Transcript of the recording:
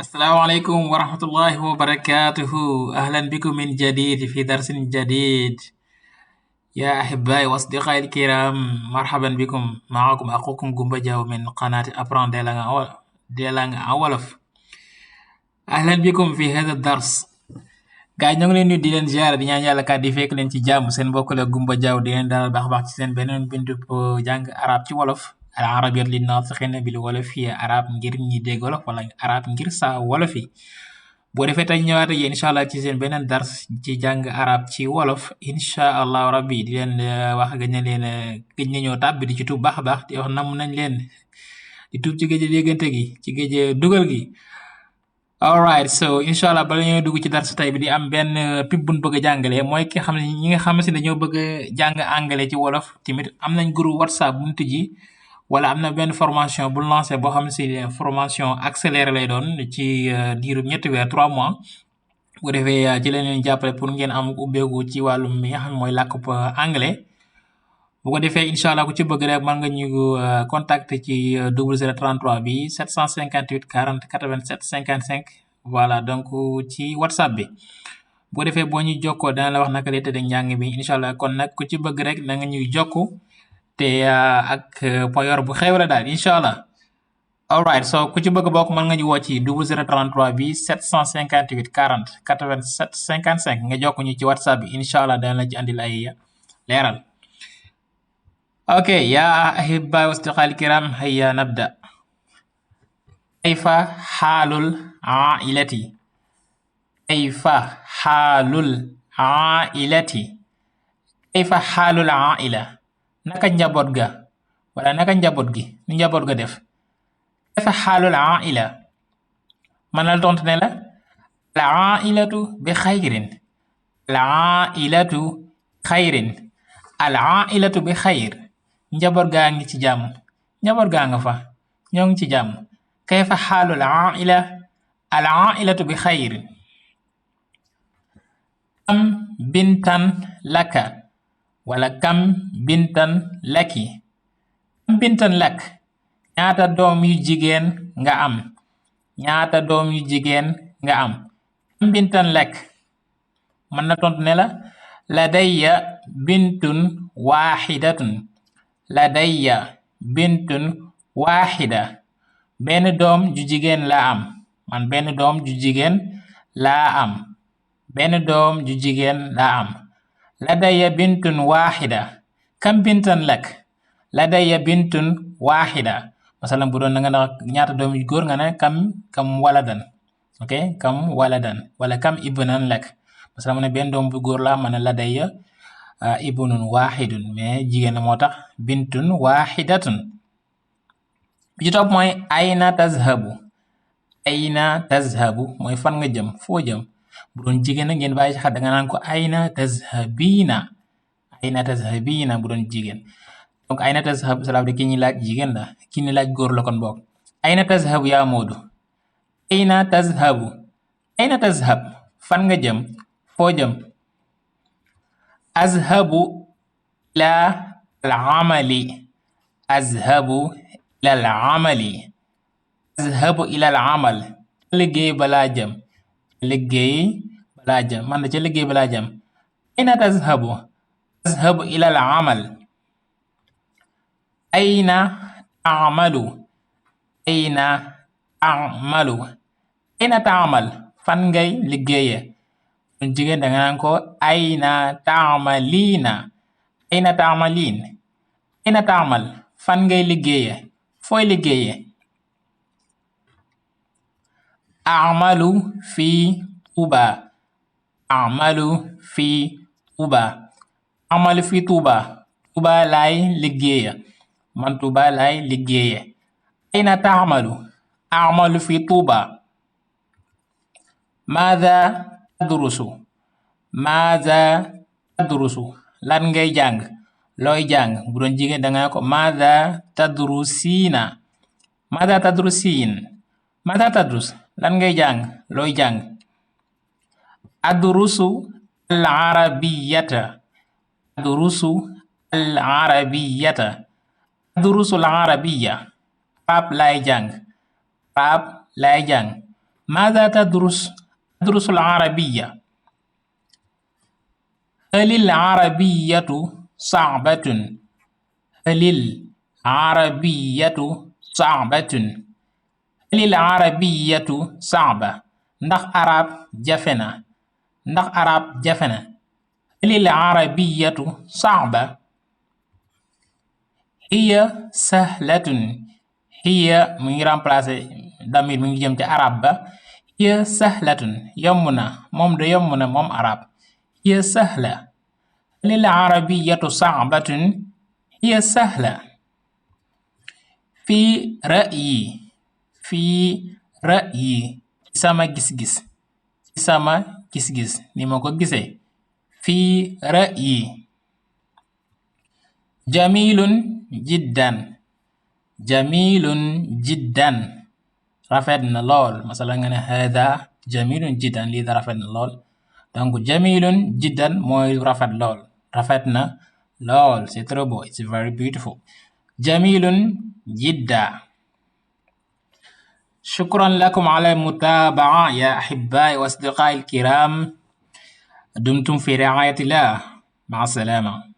السلام عليكم ورحمة الله وبركاته. أهلا بكم من جديد في درس جديد. يا أحبائي وأصدقائي الكرام، مرحبا بكم. معكم أخوكم جومبا جاو من قناة أبران ديلانغ أولف. أهلا بكم في هذا الدرس. gaay ñu ngi leen di leen ziar di ñaan yàlla kat di fekk leen ci jàmm seen mbokk la Gumba Jaaw di leen dalal baax baax ci seen beneen bindu jàng arab ci wolof al arabiyat li naatiqiina bil wolofiyya arab ngir ñi dégg wolof wala arab ngir saa wolof yi. boo defee tey ñëwaat yéen incha allah ci seen beneen dars ci jàng arab ci wolof incha allah rabbi di leen wax gëj na leen gëj na ñoo tàbbi di ci tuub baax a baax di wax nam nañ leen di tuub ci géej déggante gi ci géej dugal gi. alright, so incha allah bala ñoo dugg ci dars tey bi di am benn pib buñ bëgg a jàngalee mooy ki xam ne ñi nga xam si dañoo bëgg a jàng anglais ci wolof tamit am nañ groupe whatsapp bu ñu tijji wala am na benn formation bu lancé boo xam si formation accélérée lay doon ci diiru ñetti weer 3 mois bu ko defee ci leen leen jàppale pour ngeen am ubbeeku ci wàllum mi nga xam mooy làkkub anglais bu ko defee incha allah ku ci bëgg rek mën nga ñu contacter ci 0033 bi 758 40 87 55 voilà donc ci whatsapp bi bu ko defee boo ñu jokkoo dana la wax naka lay tëddee njàng bi incha allah kon nag ku ci bëgg rek na nga ñuy jokku te ak poyor bu xew la daal incha allah. alright, so ku ci bëgg bokk mën nga ñu woo ci 0033 bi 758 40 87 55 nga jokk ñu ci whatsapp bi incha allah dana la ci andil ay leeral. اوكي يا أحبائي وأصدقائي الكرام، هيا نبدأ. كيف حال العائلة؟ كيف حال العائلة؟ كيف حال العائلة؟ naka njaboot ga wala naka njaboot gi ni njaboot ga def. كيف حال العائلة؟ man la tontu ne la العائلة بخير. العائلة خير. العائلة بخير. njaboot gaa ngi ci jàmm njaboot gaa nga fa ñoo ngi ci jàmm. kayfa xaalul aila? al ailatu bi xayr. kam bintan laka wala kam bintan laki. kam bintan lak ñaata doom yu jigéen nga am. ñaata doom yu jigéen nga am. kam bintan lak mën na tontu ne la ladayya bintun waaxidatun. ladayya bintun waaxida. benn doom ju jigéen laa am. man benn doom ju jigéen laa am. benn doom ju jigéen laa am. ladayya bintun waaxida. kam bintan lak. ladayya bintun waaxida. masalan bu doon nga ne ñaata doom yu góor nga ne kam waladan. ok kam waladan wala kam ibnan lak. masalan mu ne benn doom bu góor laa ma ne ladayya ibnun waaxidun mais jigéen moo tax bintun waaxidatun. bi ci topp mooy ayna tazhabu. ayna tazhabu mooy fan nga jëm foo jëm. bu doon jigéen na ngeen bàyyi ci xel da nga naan ko ayna tazhabina. ayna tazhabina bu doon jigéen. donc ayna tazhabu cela veut dire ki ñuy laaj jigéen la ki ñuy laaj góor la kon boog. ayna tazhabu yaa Moodu. ayna tazhabu. ayna tazhab fan nga jëm foo jëm. azhabu ila al-amali. azhabu ila al-amali. azhabu ila al-amal. liggéey balaa jëm. liggéey balaa jëm man ca liggéey balaa jëm. ayna tazhabu. azhabu ila al-amal. ayna ta'malu. ayna ta'malu. ayna ta'mal fan ngay liggéeye. jigéen da nga naan ko ayna ta'malina. ayna ta'malin. ayna ta'mal fan ngay liggéeye fooy liggéeye. a'malu fi Tuuba. a'malu fi Tuuba. a'malu fi Tuuba. Tuuba laay liggéeye man Tuuba laay liggéeye. ayna ta'malu. a'malu fi Tuuba. maada tadrusu. maada tadrusu lan ngay jàng looy jàng. bu doon jigéen da nga ko maada tadrusiina. maada tadrusiin. maada tadrus lan ngay jàng looy jàng. adrusu al arabiyata. adrusu al arabiyata. adrusu al arabiya. arab laay jàng. arab laay jàng. ماذا تدرس؟ أدرس العربية. هل العربية صعبة؟ هل العربية صعبة؟ هل العربية صعبة؟ ndax arab jafe na. ndax arab jafe na. هل العربية صعبة؟ هي سهلة. هي mu ngi remplacer damir mi ngi jëm ci arab ba. هي سهلة yomb na moom de yomb na moom arab. هي سهلة. هل العربية صعبة؟ هي سهلة. في رأيي. في رأيي sama gis-gis. sama gis-gis ni ma ko gisee. في رأيي. جميل جدا. جميل جدا rafet na lool. masala nga ne hada jamilun jiddan lii da rafet na lool. donc jamilun jiddan mooy rafet lool. rafet na lool. c'est trop beau. it's very beautiful. jamilun jidda. شكرا لكم على المتابعة يا أحبائي وأصدقائي الكرام. دمتم في رعاية الله. مع السلامة.